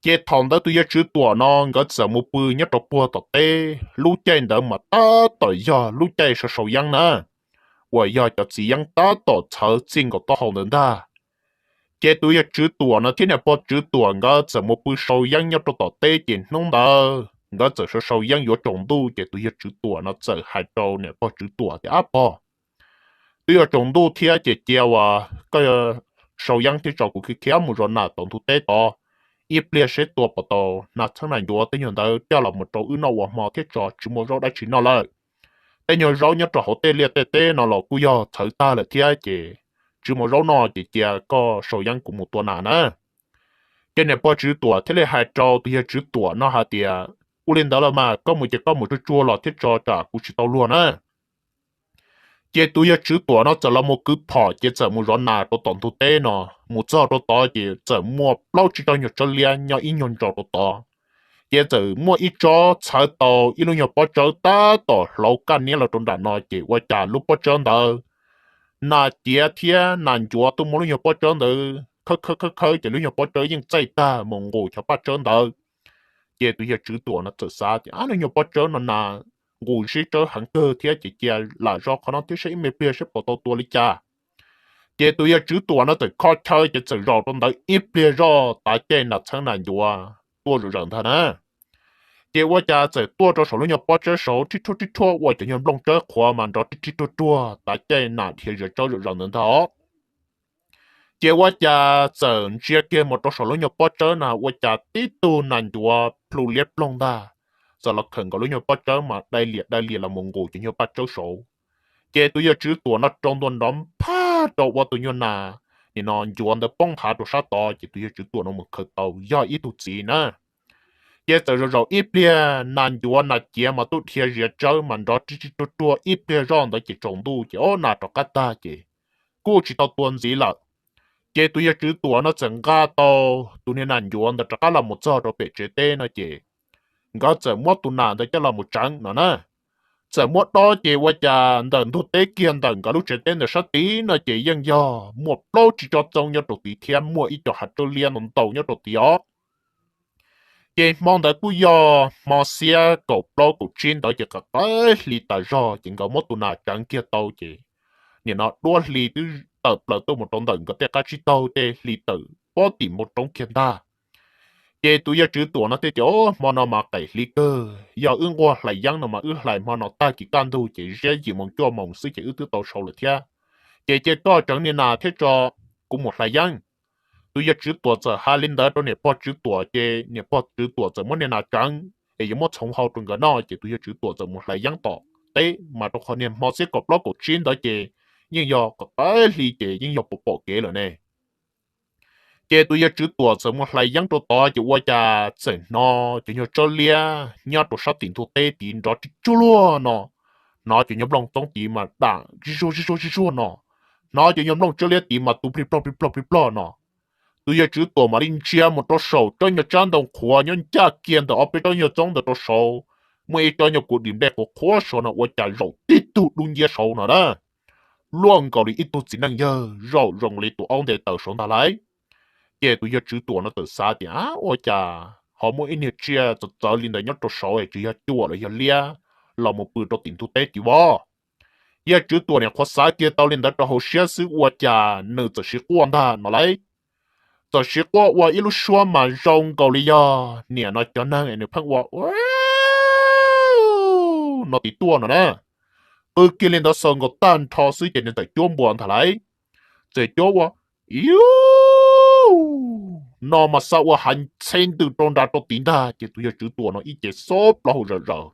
Ces thaum ntawd tus yawg Tswv Tuam no nkawd txawm mus pw nyob rau puag tom teb, lub caij ntawd mas tab tom yog lub caij sau sau yeeb na, uas yog cov txiv yeeb tab tom txhawv txij nkaus taub hau ntawd ntag. Ces tus yawg Tswv Tuam no thiab niam pog Tswv Tuam nkawd txawm mus pw sau yeeb nyob rau tom teb ces hnub ntawd nkawd txawm sau sau yeeb yuav tsaus ntuj ces tus yawg Tswv Tuam no txawm hais rau niam pog Tswv Tuam tias, ab pog, twb yuav tsaus ntuj thiab ces cia uas koj sau yeeb thiab tso kuv khiav mus zov nas tom ntug teb tod, ib pliag seb tua puas tau nas txheeb nas ncuav tej nyuag ntawd coj los mus rau wb noj ua hmo thiab tso, tsis muaj zaub dab tsi noj lawm. Tej nyuag zaub nyob rau hauv tej liaj tej teb no los kuj yog txhawv tag lawm thiab ces tsis muaj zaub noj ces cia koj sau yeeb kuv mus tua nas na. Ces niam pog Tswv Tuam thiaj li hais rau tus yawg Tswv Tuam no hais tias, ua li ntawd los mas koj mus ces koj mus tsuag tsuag los thiab tso tsam kuv tsis tau luag na. Ces tus yawg Tswv Tuam no txawm los mus kwv phom ces txawm mus zov nas rau tom ntug teb no, mus txog rau tod ces txawm muaj plaub tsib tsob nyuag tsawb liab nyob ib nyuag ntsos rau tod. Ces txawm muaj ib tsob txhawv tau ib lub nyuag pob tsawb tab tom hlauv kaj niab los rau nram no ces ua cas lub pob tsawb ntawd nas ciav thiab nas ncuav tuaj muab lub nyuag pob tsawb ntawd khawb khawb khawb khawb ces lub nyuag pob tsawb yeej txaij tag mus nqus cov paj tsawb ntawd. Ces tus yawg Tswv Tuam no txawm xav tias, Ab, lub nyuag pob tsawb no na nqus zeb tsawb heev kawg thiab, ces cia lam zov qhov no thiab saib ib me pliag saib puas tau tua li cas. Ces tus yawg Tswv Tuam no txawm kho chaw ces txawm zaum rau ntawd ib pliag zoj tav caij nas txheeb nas ncuav tuaj zom zaws ntag na. Ces ua cas txawm tuaj rau saum lub nyuag pob tsawb saud rhib rhuaj rhib rhuaj ua cov nyuag nplooj tsawb qhuav mas nrov rhib rhib rhuaj rhuaj tav caij nas dhia zov tsawb zom zaws ntawd ntag os. Ces ua cas txawm ntsia kiag mus rau saum lub nyuag pob tsawb na ua cas tib tug nas ncuav plhu liab ploog ntag, txawm los khawm nkaus lub nyuag pob tsawb mas dai liam dai liam los mus nqus cov nyuag paj tsawb saud. Ces tus yawg Tswv Tuam no rau ntua nrov nphaj rau ua tus nyuag nas, nim no ncuav ntawd poob nthav rau sab tod ces tus yawg Tswv Tuam no mus khaws tau yog ib tug txiv na. Ces txawm zaum zaum ib pliag nas ncuav nas ciav mas tuaj dhia ziav tsawb mas nrov rhib rhib rhuaj rhuaj ib pliag zoj ntawd ces tsaus ntuj ces ob nas rov qab tag ces kuj tsis tau tua ntxiv lawm. Ces tus yawg Tswv Tuam no txawm nqa tau tus niag nas ncuav ntawd rov qab los mus txog rau pem tsev teb no ces nkawd txawm muab tus nas ntawd coj los mus tseev no na. Txawm muab dob ces ua cas ntawm ntug teb kiag ntawm nkawd lub tsev teb ntawm sab tid no ces yeej yog muaj plaub tsib tsob txoob nyob rau tid thiab muaj ib co hav tsawb liab ntau ntau nyob rau tid os. Ces hmo ntawd kuj yog hmo xiab kaum plaub kaum tsib ntawd ces qaim qaim hli tas zog ces nkawd muab tus nas tseev kiag tau ces nim no duab hli twb tawm plaws tuaj mus rau ntawm nkawd tej qab tsib taug tej hli tawm pob tim npoo roob kiag ntag. Ces tus yawg Tswv Tuam no thiaj tias, Hmo no mas qaim hli kawg, yog wb nquag hlais yeeb no mas wb hlais hmo no tag kis kaj ntug ces ziab yim moos cuaj moos xwb ces wb twb tau sau lawm thiab. Ces cia koj tseev niag nas thiab tso, kuv mus hlais yeeb. Tus yawg Tswv Tuam txawm hais li ntawd rau niam pog Tswv Tuam ces niam pog Tswv Tuam txawm muab niag nas tseev es yuav muab txhoov hau rau nkawd noj ces tus yawg Tswv Tuam txawm mus hlais yeeb tom teb mas rau qhov niag hmo xiab kaum plaub kaum tsib ntawd ces yeej yog qaim hli ces yeej yog pom pom kev lawm ne. Ces tus yawg Tswv Tuam txawm mus hlais yeeb rau tod ces ua cas txawm hnov cov nyuag tsawb liab nyob rau sab tim ntug teb tid nrov ris tsuj luag no, hnov cov nyuag nplooj txoob tid mas dam zig zuag zig zuag zig zuag no, hnov cov nyuag nplooj tsawb liab tid mas tu plig plaug plig plaug plig plaug no. Tus yawg Tswv Tuam mam li ntsia mus rau saum tsob nyuag tsab ntoo qhuav nyob ncaj kiag ntawm ob peb tsob nyuag txoob ntawd rau saud, muaj ib tsob nyuag kuv dim nplej qhuav qhuav saud no ua cas zaum tib tug dub nciab saud no na. Luaj nkaus li ib tug txiv neej yawg, zaum zoo li tus aub nte taws saud ntag lauj. Ces tus yawg Tswv Tuam no txawm xav tias, Ab, ua cas ho muaj ib niag tsiaj txawv txawv li ntawd nyob rau saud es tsis yog cuam los yog liab los mus pw rau tim ntug teb tim vov? Yawg Tswv Tuam niam qhuav xav kiag tau li ntawd rau hauv siab xwb ua cas nws txawm siv quaj ntag no lauj. Txawm siv quaj ua ib lub suab mas zoo nkaus li yog niam no cov neeg es nws pheej ua no tim tuaj no na. Qw kiag li ntawd xaus nkaus tag nrho xwb ces nws txawm cuab npua ntag lauj. Txawm cuab ua, Iu, no mas xa ua hav txhe ntws rau nram rau tid ntag ces tus yawg Tswv Tuam no ib ce xob plaub hau zom zaws.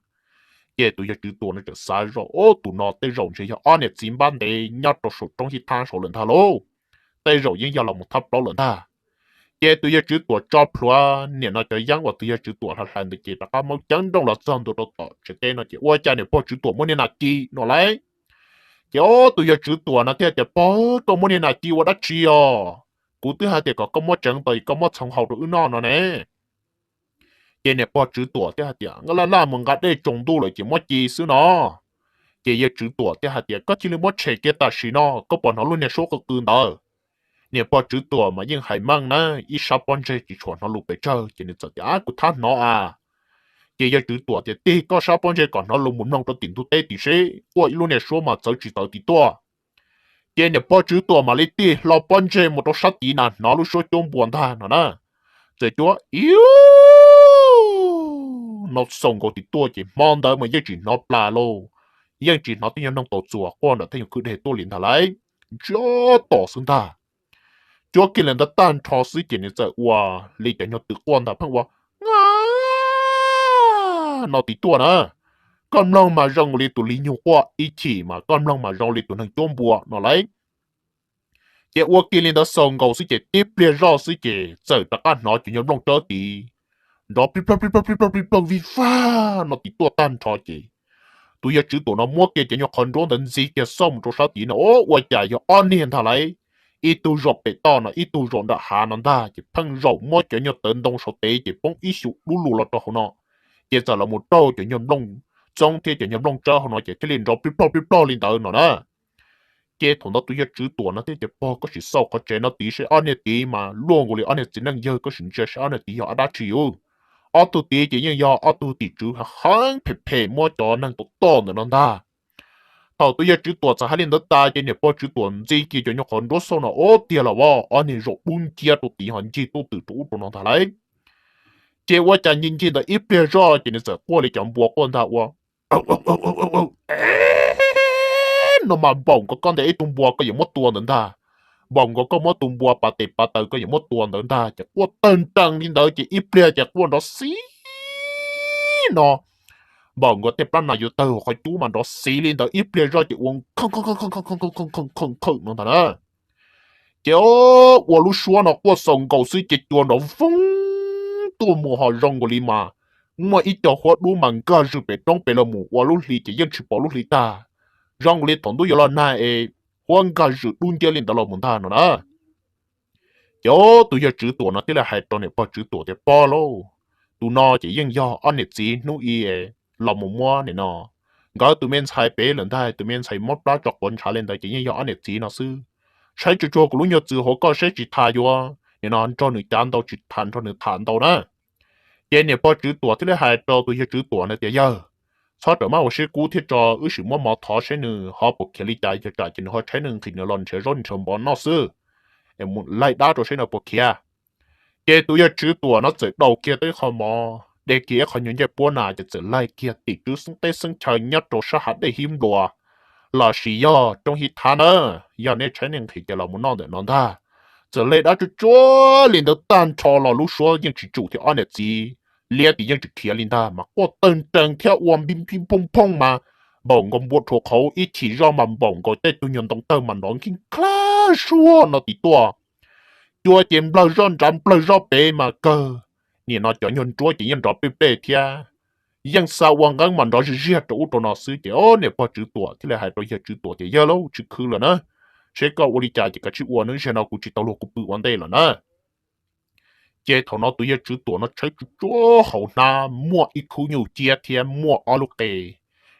Ces tus yawg Tswv Tuam no txawm xav zoj, Ub, tus no tej zaum ntshe yog ob niam txiv npab ntev nyob rau saum roob hib thab saud lawm ntag lauj. Tej zaum yeej yog los mus thab plaub lawm ntag. Ces tus yawg Tswv Tuam tso plhuav niam no cov yeeb uas tus yawg Tswv Tuam hlais hlais ntawd ces rov qab maub ceev nrooj los txog ntua rau tom tsev teb no ces ua cas niam pog Tswv Tuam muab niag nas ci no lauj. Ces ub, tus yawg Tswv Tuam no thiaj tias, Pog, koj muab niag nas ci ua dab tsi os? Kuv twb hais tias kom koj muab tseev tau es koj muab txhoov hau rau wb noj no ne. Ces niam pog Tswv Tuam thiaj hais tias, Nqaj laj laj mus nqa dej tsaus ntuj lawm ces muab ci xwb no. Ces yawg Tswv Tuam thiaj hais tias, Koj cia li muab tshem kiag tam sim no, koj puas hnov lub niag suab qw qw ntawd? Niam pog Tswv Tuam mas yeej hais meej na, ib sab pob ntseg tsis tshua hnov lus pes tsawg ces nws txawm tias, Ab, kuv thab hnov a. Ces yawg Tswv Tuam tias, Tig koj sab pob ntseg kom hnov lus mus mloog rau tim ntug teb tim seb quaj ib lub niag suab mas txawv tsis txawv tim tuaj. Ces niam pog Tswv Tuam mam li tig hlo pob ntseg mus rau sab tid na hnov lub suab cuab npua ntag no na. Txawm cuab iu no xaus nkaus tim tuaj ces hmo ntawd mas yeej tsis hnov plas lauj, yeej tsis hnov tej nyuag noog taus txuas quaj nram tej nyuag kwj deg tuaj li ntag lauj, ntsiag to xwb ntag. Cuab kiag li ntawd tag nrho xwb ces nws txawm ua li cov nyuag twm quaj ntag pheej ua, Nga no tim tuaj na. Koj mloog mas zoo li tus li nyug quaj ib chim mas koj mloog mas zoo li tus neeg cuab npua no lauj. Ces ua kiag li ntawd xaus nkaus xwb ces tib pliag zoj xwb ces txawm rov qab hnov cov nyuag nplooj tsawb tid nrov plig plaug plig plaug plig plaug plig plaug vij vag no tim tuaj tag nrho ces tus yawg Tswv Tuam no muab kiag cov nyuag qhov nruab ntawd ntxiv kiag xauj mus rau sab tid no, o, ua cas yog ob niag ntag lauj. Ib tug zaum pem toj no ib tug zaum nram hav no ntag ces pheej zaum muab cov nyuag tawv ntoo saum tes ces poob ib xyuv dub lug los rau hauv no. Ces txawm los mus raug cov nyuag nplooj txoob thiab cov nyuag nplooj tsawb hauv no ces thiaj li nrov plig plaug plig plaug li ntawd no na. Ces thaum ntawd tus yawg Tswv Tuam no thiaj tias, Pog, koj sim xauj qhov tsev no tid seb ob niag tid mas luaj nkaus li ob niag txiv neej yawg, koj sim ntsia seb ob niag tid yog ob dab tsi yus. Ob tug tid ces yeej yog ob tug tim tswv heev phem phem muab cov neeg tom tom ntawm no ntag. Thaum tus yawg Tswv Tuam txawm hais li ntawd tas ces niam pog Tswv Tuam ntxi kiag cov nyuag qhov nruab xauj no ob tiag los as, ob niag zaum dub nciab rau tid ho ncig tuj twm rau ub rau no ntag lauj. Ces ua cas ncig ncig ntawd ib pliag zoj ces nws txawm quaj li cov npua quaj ntag ua no mas npaum nkaus koj ntes ib tug npua koj yuav muab tua ntawd ntag. Npaum nkaus koj muab tus npua pas tes pas taw koj yuav muab tua ntawd ntag. Ces quaj tawg nrees li ntawd ces ib pliag ces quaj nrov xiv no, npaum nkaus tej plab nas yuav tawg qhov cub mas nrov xiv li ntawd ib pliag zoj ces ua khawm khawm khawm khawm no ntag na. Ces ua lub suab no quaj xaus nkaus xwb ces cua nrov voog tuaj mus ho zoo nkaus li mas muaj ib co huab dub mas nkag zws pem roob pem los mus ua lub hli ces yeej tsis pom lub hli tag. Zoo nkaus li thaum ntuj yuav los nag es huab nkag zws dub nciab li ntawd los mus ntag no na. Ces tus yawg Tswv Tuam no thiaj li hais rau niam pog Tswv Tuam tias, Pog lauj, tus no ces yeej yog ob niam txiv hnub i los mus muab nim no nkawd tus me ntxhais pem lawm ntag. Tus me ntxhais mob plab tso quav ntshav li ntawd ces yeej yog ob niam txiv no xwb. Saib tsuag tsuag kuv lub nyuag txwv hauv koj saib tsis tas yuav nim no nrog nws cav ntau tsis tas nrog nws tham ntau na. Ces niam pog Tswv Tuam thiaj li hais rau tus yawg Tswv Tuam na tias, Yawg, txhob rawm maj ua siab kub thiab tso, wb sim muab mov thov saib nws ho puas khiav li cas, yog tsam ces nws ho tshaib nws nqhis nws los nrhiav zaub nrhiav mov noj xwb. Mus laig dab rau saib nws puas khiav. Ces tus yawg Tswv Tuam no txawm daus kiag tau ib qho mov, de kiag ib qho nyuag ncej puab na ces txawm laig kiag tim tswv xeeb teb xeeb chaw nyob rau sab hav dej hib npluas los sis yog roob hib thab na, yog nej tshaib nej nqhis ces los mus noj ntawm no ntag. Txawm laig dab tsuag tsuag li ntawd tag nrho los lub suab yeej tsis tsum thiab ob niam txiv liab tim yeej tsis khiav li ntag mas quaj tawg nrees thiab ua npib npib phooj phooj mas npaum nkaus npua rhuav qhauv ib chim zoj mas npaum nkaus tej tug nyuag ntoo tawg mas nrov nkig nklaj zuag no tim tuaj. Cua ces nplawg zoj nrad nplawg zoj pem mas kawg, nim no cov nyuag nruab ces yeej nrov plij plej thiab. Yeej xa ua nqeeb mas nrov zij ziag rau ub rau no xwb ces niam pog Tswv Tuam thiaj li hais rau yawg Tswv Tuam tias, Yawg lauj, tsis khwv lawm na, seb koj ua li cas ces kav tsij ua nawb, zaum no kuv tsis tau luag kuv pw ua ntej lawm na. Ces thaum no tus yawg Tswv Tuam no tshawb tsuag tsuag hauv hnab muaj ib khub nyuj ciab thiab muaj ob lub qe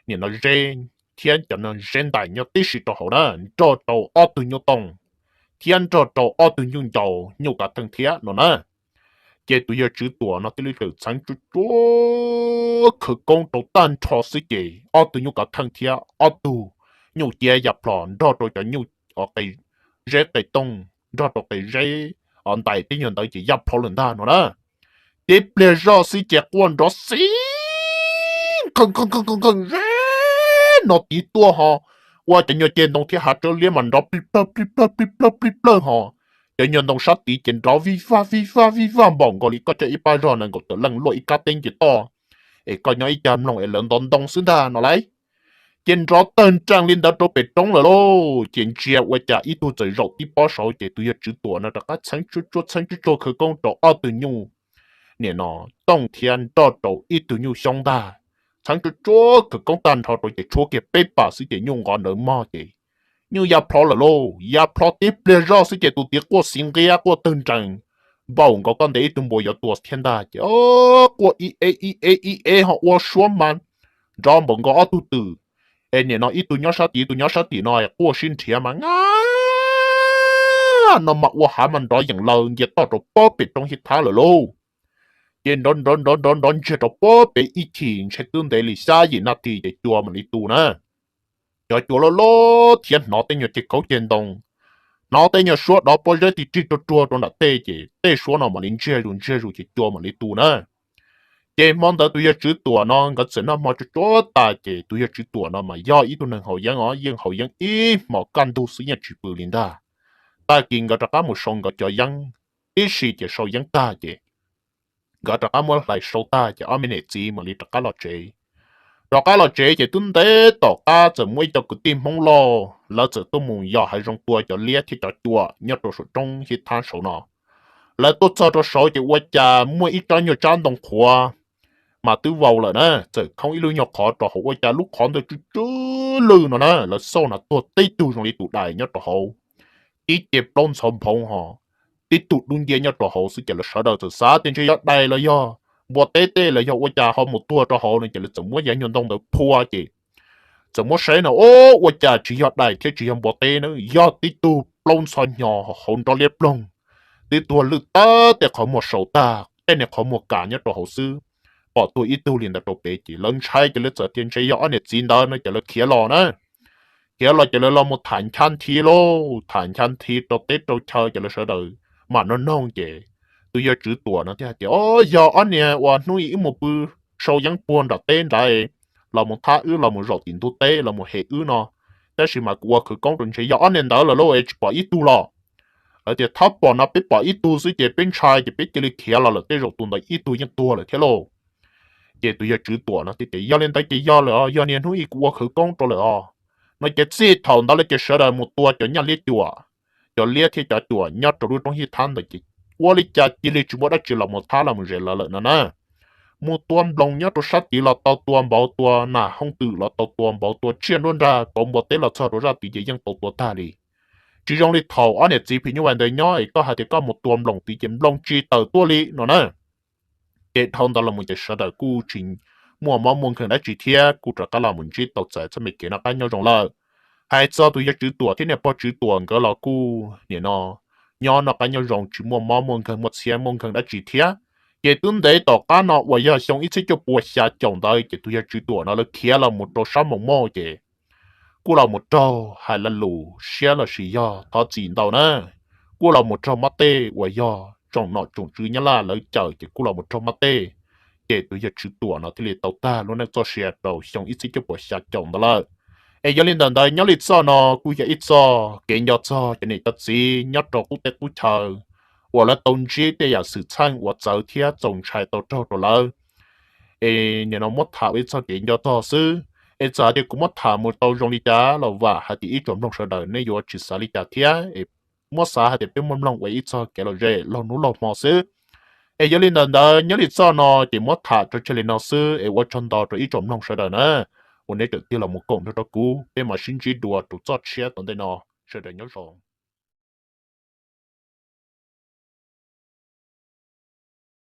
nim no zeb thiab cov zeb ntais nyob tib si rau hauv na, nrog rau ob tug nyuj tooj thiab nrog rau ob tug nyuj ncaus nyuj kav theej thiab no na. Ces tus yawg Tswv Tuam no thiaj li txawm txheev tsuag tsuag khawv koob rau tag nrho xwb ces ob tug nyuj kav theej thiab ob tug nyuj ciab ya plho nrog rau cov nyuj qe, zeb qe tooj nrog rau qe zeb ntais tib nyuag ntawd ces ya plho lawm ntag no na. Tib pliag zoj xwb ces quaj nrov xib nkhawm nkhawm nkhawm nkhawm zeb no tid tuaj ho ua cov nyuag ceg ntoo thiab hav tsawb liab mas nrov plij plawg plij plawg plij plawg plij plawg ho cov nyuag ntoo sab tid ces nrov vij vaj vij vaj vij vaj npaum nkaus li koj coj ib pab zog nees nkaum tawm leej luaj ib kab teb nce toj es koj nyob ib cag mloog es lawv ntov ntoo xwb ntag no lauj. Ces nrov tawg nrees li ntawd rau pem roob lawm lauj, ces ntsia ua cas ib tug txawm zaum tib pob saud ces tus yawg Tswv Tuam no rov qab txheev tsuag tsuag txheev tsuag tsuag khawv koob rau ob tug nyuj nim no tooj thiab nrog rau ib tug nyuj xyoob ntag. Txheev tsuag tsuag khawv koob tag nrho rau ces tshuab kiag peb pas xwb ces nyuj nqov ntawd mog ces nyuj ya plho lawm lauj. Ya plho tib pliag zoj xwb ces tus tid quaj xiv nqiab quaj tawg nrees npaum nkaus koj ntes ib tug npua yuav tua thiab ntag ces quaj ib ev ib ev ib ev ho ua suab mas nrov npaum nkaus ob tug twm. Es nim no ib tug nyob sab tim ib tug nyob sab tim no quaj sib nrhiav mas nga no mas ua hav mas nrov yeem laws nce toj rau pob pem roob hib thab lawm lauj. Ces nrov nrov nrov nrov nrov ntsiag rau pob pem ib chim ntshe twb ntev li xya yim nas this ces cua mam li tu na. Cov cua loj loj thiab hnov tej nyuag ceg khaub ceg ntoo, hnov tej nyuag suab dov pob zeb tig rig ruag ruag rau nram tej ces tej suab no mam li ntsiag zus ntsiag zus ces cua mam li tu na. Ces hmo ntawd tus yawg Tswv Tuam no nkawd txawm noj hmo tsuag tsuag tas ces tus yawg Tswv Tuam no mas yog ib tug neeg haus yeeb os, yeej haus yeeb ib hmos kaj ntug xwb yeej tsis pw li ntag. Tag kis nkawd rov qab mus sau nkawd cov yeeb, tib si ces sau yeeb tag ces nkawd rov qab muab hlais sau tag ces ob me niam txiv mam li rov qab los tsev. Rov qab los tsev ces twb ntev tom qab txawm muaj ib co kwv tij Hmoob Lauj lawv txawm tuaj mus yos hav zoov tua cov liab thiab cov cua nyob rau saum roob hib thab saud no. Lawv tuaj txog rau saud ces ua cas muaj ib tsob nyuag tsab ntoo qhuav mas twb vau lawm na, txawm khoob ib lub nyuag qhov rau hauv ua cas lub qhov ntawd tsw tsw lwj no na, lawv xauj no tuag tib tug zoo li tus dais nyob rau hauv, tib ce plaub ntxhov nphoov ho tib tug dub nciab nyob rau hauv xwb ces lawv sawv daws txawm xav tias ntshe yog dais los yog npua teb tej los yog ua cas ho mus tuag rau hauv no ces lawv txawm muab yav nyuag ntoo ntawd phua ces txawm muab saib no o, ua cas tsis yog dais thiab tsis yog npua teb na, yog tib tug plaub ntxhov hnyo hauv nrob liab ploog, twb tuag lwj tag tej qhov muag saud tag, tej niag qhov muag kas nyob rau hauv xwb. Pom tuag ib tug li ntawd rau pem ces lawv ntshai ces lawv txawm tias ntshe yog ob niam txiv ntawd no ces lawv khiav los na. Khiav los ces lawv los mus tham nchab nthi lauj, tham nchab nthi rau teb rau chaw ces lawv sawv daws mam nug noog ces tus yawg Tswv Tuam no thiaj hais tias, O, yog ob niag uas hnub ib mus pw sau yeeb puag nram teb nrad los mus thab wb los mus zaum tim ntug teb los mus hem wb no, tab sis mas kuv ua khawv koob rau ntshe yog ob niag ntawd lawm lauj es tsis pom ib tug los. Lawv tias thab pom no peb pom ib tug xwb ces peb ntshai ces peb cia li khiav los lawm, tej zaum tus ntawd ib tug yeej tuag lawm thiab lauj. Ces tus yawg Tswv Tuam no thiaj tias yog li ntawd ces yog lawm os, yog niag hnub ib kuv ua khawv koob rau lawm os. No ces txij thaum ntawd lawm ces sawv daws mus tua cov nyaj liab cuam, cov liab thiab cov cuam nyob rau lub roob Yij Thab ntawd ces ua li cas cia li tsis muaj dab tsi los mus thab los mus zes lawv lawm no na. Mus tua nploos nyob rau sab tid los tau tua npauv, tua nas hooj twm los tau tua npauv, tua tsiaj nruab nrag kauv npua teb los txog rau zaj tid ces yeej tau tua tag li. Tsis zoo li thaum ob niam txiv phim nyuj vais ntawd nyob es koj hais tias koj mus tua nploos tid ces nploos tsis tawm tuaj li no na. Ces dhau ntawd los mus ces sawv daws kuj tsis muaj mob muaj nkeeg dab tsi thiab kuj rov qab los mus ntsib tau txais txoj me kev noj qab nyob zoo lawm. Hais txog tus yawg Tswv Tuam thiab niag pog Tswv Tuam nkawd los kuj nim no nyob noj qab nyob zoo tsis muaj mob muaj nkeeg muaj txhiab muaj nkeeg dab tsi thiab. Ces twb ntev tom qab no uas yog xyoo ib txhiab cuaj puas xya caum ntawd ces tus yawg Tswv Tuam no lawv khiav los mus rau sab Moos Mauj ces kuj los mus raug hais lo lus siab los sis yog thov txim ntau na, kuj los mus raug mab tej uas yog tsoom nom tsoom tswv Nyab Laj lawv cawm ces kuj los mus raug mab tej. Ces tus yawg Tswv Tuam no thiaj li tau tag lub neej txoj sia rau xyoo ib txhiab cuaj puas xya caum ntawd lawm. Es yog li ntawm ntawd nyob li txoj no kuj yog ib txoj kev nco txog cov niam cov txiv nyob rau qub teb qub chaw uas lawv tau ntsib tej yam xwm txheej uas txawv thiab txaus ntshai tau raug rau lawv. Es nim no muab tham ua ib txoj kev nco txog xwb. Es txawm hais tias kuv muab tham mus tau zoo li cas los vam hais tias ib tsoom mloog sawv daws nej yuav tsis xav li cas thiab es muab xav hais tias peb muaj mloog ua ib txoj kev lom zem laug hnub laug hmo xwb. Es yog li ntawm ntawd nyob li txoj no ces muab tham tso tseg li no xwb es ua tsaug ntau rau ib tsoom mloog sawv daws na, uas nej tseem tig los mus koom nrog rau kuv, peb mam sib ntsib dua rau txoj tshiab tom ntej no, sawv daws nyob zoo.